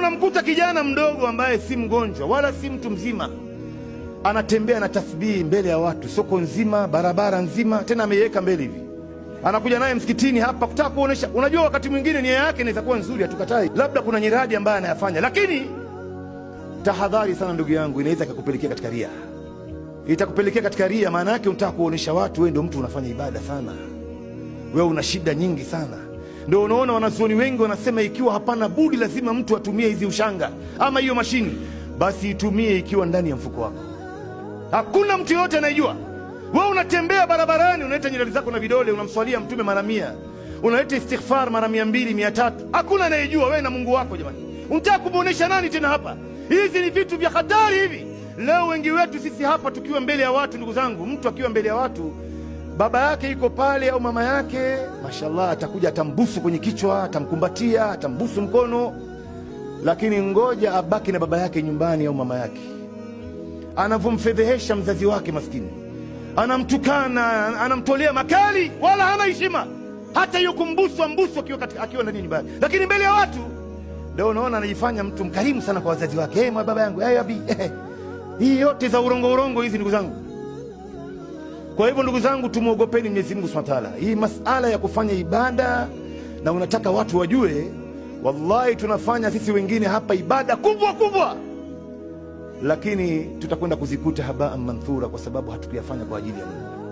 unamkuta kijana mdogo ambaye si mgonjwa wala si mtu mzima, anatembea na tasbihi mbele ya watu, soko nzima, barabara nzima, tena ameiweka mbele hivi, anakuja naye msikitini hapa kutaka kuonesha. Unajua, wakati mwingine nia yake inaweza kuwa nzuri, hatukatai, labda kuna nyiradi ambaye anayafanya, lakini tahadhari sana ndugu yangu, inaweza ikakupelekea katika ria, itakupelekea katika ria. Maana yake unataka kuonesha watu wewe ndio mtu unafanya ibada sana, wewe una shida nyingi sana. Ndio unaona wanazuoni wengi wanasema ikiwa hapana budi lazima mtu atumie hizi ushanga ama hiyo mashini, basi itumie ikiwa ndani ya mfuko wako. Hakuna mtu yoyote anayejua. Wewe unatembea barabarani, unaleta nyiradi zako na vidole, unamswalia Mtume mara 100, unaleta istighfar mara 200, 300, hakuna anayejua, wewe na Mungu wako. Jamani, unataka kumuonesha nani tena hapa? Hizi ni vitu vya hatari hivi. Leo wengi wetu sisi hapa tukiwa mbele ya watu, ndugu zangu, mtu akiwa mbele ya watu, baba yake yuko pale au mama yake, mashallah, atakuja atambusu kwenye kichwa, atamkumbatia, atambusu mkono, lakini ngoja abaki na baba yake nyumbani au mama yake, anavyomfedhehesha mzazi wake maskini, anamtukana, anamtolea makali, wala hana heshima hata hiyo kumbusu ambusu akiwa ndani ya nyumba yake, lakini mbele ya watu ndio unaona anajifanya mtu mkarimu sana kwa wazazi wake. Hey, baba yangu, hey, abi. Hey. Hii yote za urongo urongo hizi ndugu zangu. Kwa hivyo ndugu zangu, tumwogopeni Mwenyezi Mungu Subhanahu wa Ta'ala. Hii masala ya kufanya ibada na unataka watu wajue, wallahi tunafanya sisi wengine hapa ibada kubwa kubwa, lakini tutakwenda kuzikuta habaa manthura, kwa sababu hatukuyafanya kwa ajili ya Mungu.